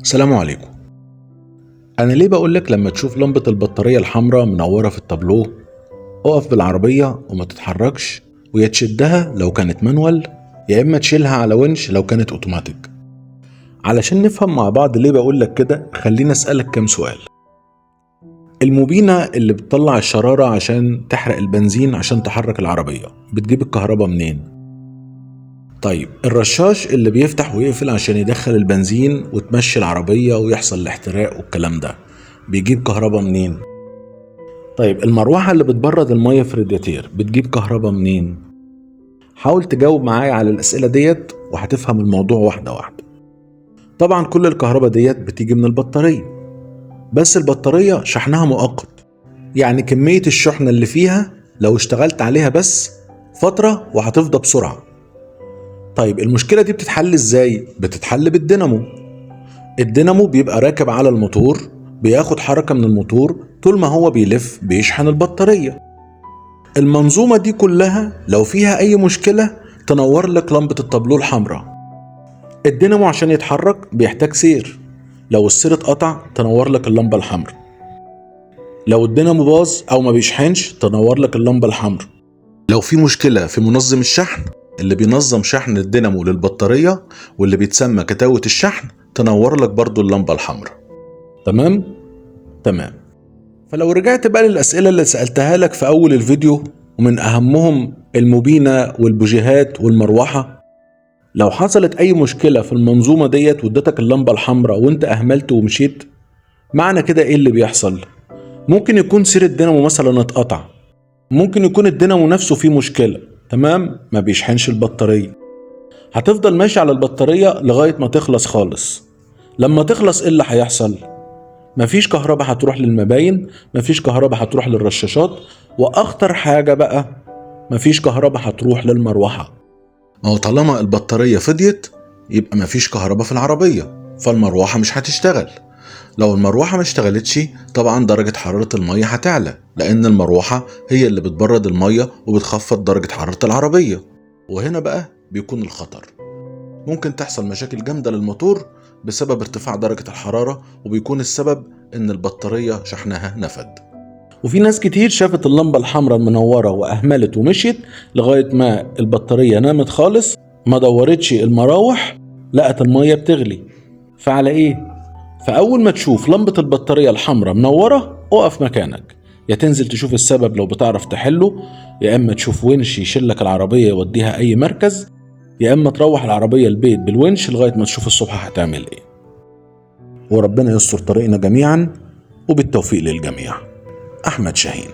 السلام عليكم. أنا ليه بقولك لما تشوف لمبة البطارية الحمراء منورة في التابلو اقف بالعربية وما تتحركش، ويا تشدها لو كانت manual، يا إما تشيلها على ونش لو كانت أوتوماتيك. علشان نفهم مع بعض ليه بقولك كده خلينا أسألك كام سؤال. المبينة اللي بتطلع الشرارة عشان تحرق البنزين عشان تحرك العربية بتجيب الكهرباء منين؟ طيب الرشاش اللي بيفتح ويقفل عشان يدخل البنزين وتمشي العربية ويحصل الاحتراق والكلام ده بيجيب كهرباء منين؟ طيب المروحة اللي بتبرد المية في الرادياتير بتجيب كهرباء منين؟ حاول تجاوب معايا على الأسئلة ديت وهتفهم الموضوع واحدة واحدة. طبعا كل الكهرباء ديت بتيجي من البطارية، بس البطارية شحنها مؤقت، يعني كمية الشحنة اللي فيها لو اشتغلت عليها بس فترة وهتفضى بسرعة. طيب المشكلة دي بتتحل ازاي؟ بتتحل بالدينامو. الدينامو بيبقى راكب على الموتور، بياخد حركة من الموتور، طول ما هو بيلف بيشحن البطارية. المنظومة دي كلها لو فيها أي مشكلة تنور لك لمبة التابلو الحمراء. الدينامو عشان يتحرك بيحتاج سير، لو السير اتقطع تنور لك اللمبة الحمراء. لو الدينامو باظ أو ما بيشحنش تنور لك اللمبة الحمراء. لو في مشكلة في منظم الشحن اللي بينظم شحن الدينامو للبطارية واللي بيتسمى كتاوة الشحن تنور لك برضو اللمبة الحمراء. تمام؟ تمام. فلو رجعت بقى للأسئلة اللي سألتها لك في أول الفيديو، ومن أهمهم المبينة والبوجيهات والمروحة، لو حصلت أي مشكلة في المنظومة ديت وادتك اللمبة الحمراء وانت أهملت ومشيت، معنى كده إيه اللي بيحصل؟ ممكن يكون سير الدينامو مثلا اتقطع، ممكن يكون الدينامو نفسه فيه مشكلة، تمام، ما بيشحنش البطارية، هتفضل ماشي على البطارية لغاية ما تخلص خالص. لما تخلص ايه اللي هيحصل؟ مفيش كهرباء هتروح للمباين، مفيش كهرباء هتروح للرشاشات، واخطر حاجة بقى مفيش كهرباء هتروح للمروحة. ما هو طالما البطارية فضيت يبقى مفيش كهرباء في العربية، فالمروحة مش هتشتغل. لو المروحة ما اشتغلتش طبعا درجة حرارة المية هتعلى، لأن المروحة هي اللي بتبرد المية وبتخفض درجة حرارة العربية. وهنا بقى بيكون الخطر، ممكن تحصل مشاكل جامدة للموتور بسبب ارتفاع درجة الحرارة، وبيكون السبب إن البطارية شحنها نفد. وفي ناس كتير شافت اللمبة الحمراء المنورة وأهملت ومشيت لغاية ما البطارية نامت خالص، ما دورتش المراوح، لقت المية بتغلي. فعلى إيه؟ فأول ما تشوف لمبة البطارية الحمراء منورة اقف مكانك، يا تنزل تشوف السبب لو بتعرف تحله، يا إما تشوف ونش يشيلك العربية يوديها أي مركز، يا إما تروح العربية البيت بالونش لغاية ما تشوف الصبح هتعمل إيه. وربنا يستر طريقنا جميعا، وبالتوفيق للجميع. أحمد شاهين.